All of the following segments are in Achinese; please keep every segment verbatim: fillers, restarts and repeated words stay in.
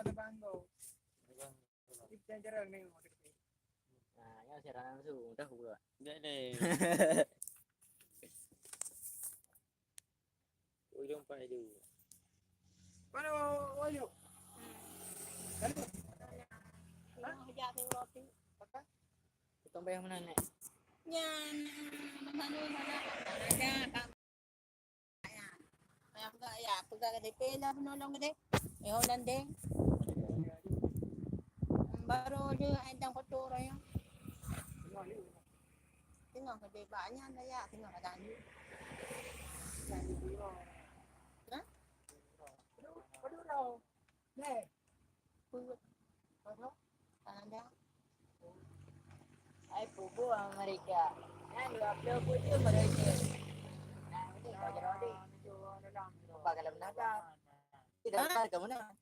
Ada banggo. Kita jarang nengok dekat. Nah, ya saya langsung dah buat. Enggak deh. Ujung Pak Edu. Mana Wahyu? Lalu? Hah? Potong bayang mana, Nek? Nyan, mana, mana? Ada, tak? Payah peugah, ya, peugah geude, pih lah penolong geude. Eh, Holland deh. Baru dia endang foto orang yang. Tengok geude bak nyan dah ya, tengok kat tadi. Hah? Peuet. Kanada. Ai, pubu Amerika. Nyan dua puluh puju Malaysia. Nah, ini kau jadi. Apa kalau menang? Tidak, ha? Kamu nak?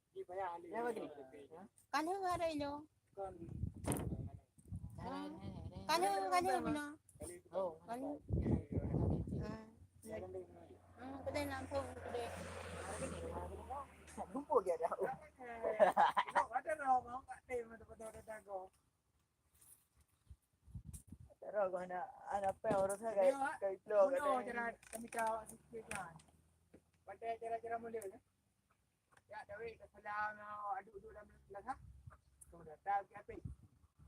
Kan ada ilo. Kan, kan, kan, kan. Oh. Kan. Hmm, kedai langsung, kedai. Lupa dia dah. Ada dah, mau kat tim, ada pada ada dago. Tak tahu aku anak, anak apa orang saya kayak, kayak keluar kat. Cara kami tahu sikit kan. Pada cara-cara mulia kan. Ya, David, dah salam, aduk-aduk dalam kelas, ha? Kau datang ke api?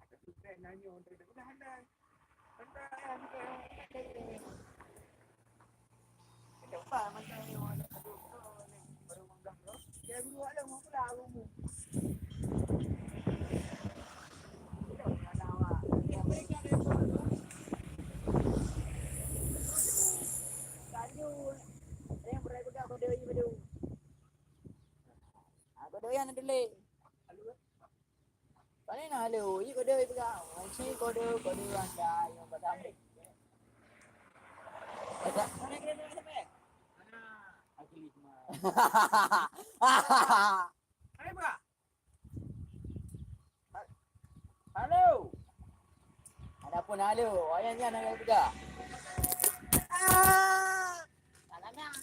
Ada tu, saya nanya, dia dah, dah, dah. Santai, santai. Kita ubah macam ni, orang nak aduk tu, ni. Baru lima belas tu. Dia guru ada, mau pula guru. Kita pernah tahu, ah. Tanjung. Ada yang berai pegang pada ini, pada. Aku doyan dulu. Paling nak lalu, ih, kode pegang. Macam kode, kode anda yang pegang. Pegang. Halo. Ada pun halo. Ayah ni anak yang pegang. Ah. Salah dah.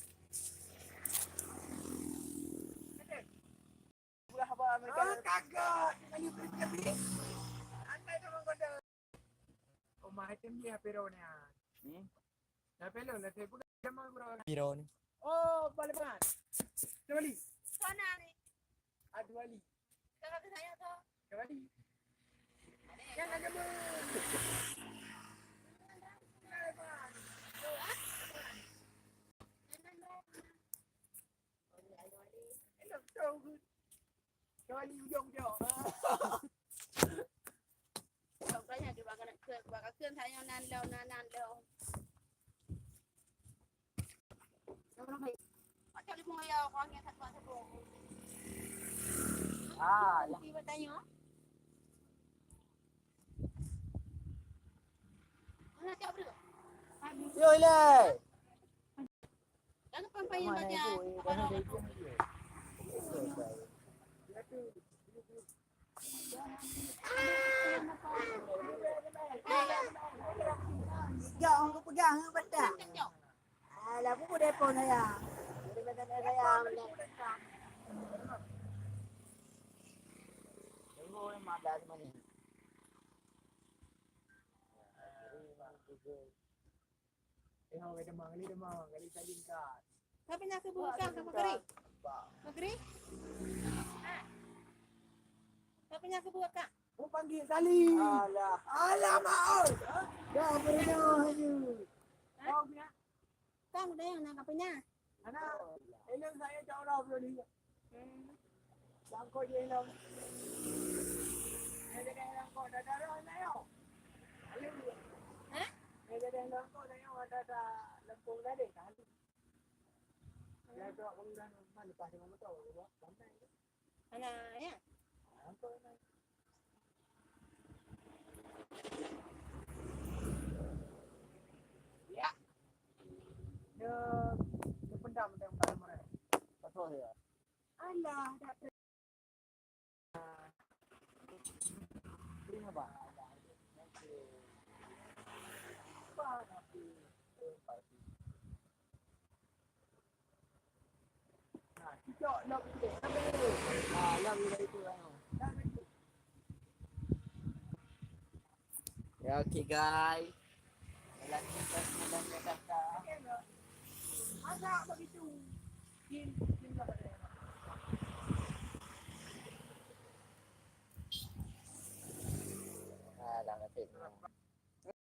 Oh, kagak. Dengan itu jadi. Antai tu menggoda. Oh, mah item dia, Pero ni, ah. Hmm? Dah Pero lah, saya pun dah lama kurang. Pero ni. Oh, balik mana? Dua kali. Sana ni. Ah, dua kali. Kalau ke saya tu. Dua kali. Jangan lama. Jangan lama. Elok tahu. Kali ujong-ujong. Kau tanya dia baka nak ke, baka ke saya nan lo, nan, nan lo. Macam ni pun ya, orang yang satu satu. Ah, ya. Tiba tanya. Mana siap dulu? Yo, Ilai. Jak, hong kupeugah, hong banda. Alah, buku depo saya. Jadi, macam saya, saya. Tunggu, lima belas menit. Eh, orang demam, kali demam, kali salingkat. Tapi nak sebut kang sama keri. Keri? Tapi nak sebut kang. Oh, panggil Salim. Alah. Alah, maaf. Dah pernah hanya. Kau punya. Kang udah yang nak punya. Anak, hello saya jauh dah belum ni. Hmm. Bangkok je hello. Saya jadi hello kau dah darah na yo. Hah? Saya jadi hello kau dah yo ada ada lempung tadi kan. Ya tu aku dah mana pas dengan motor. Mana ya? Apa? Ya. Dia, dia pendam tentang mereka. Betul ya. Alah, dah ter- Ini apa? Apa? Nah, cocok lom sikit. Sampai dulu. Ah, lom sikit. Ya, oke, guys. Lagi gas malam ya, kakak. Masa begitu? Kim, Kim dah ada. Ah, dah ngasih.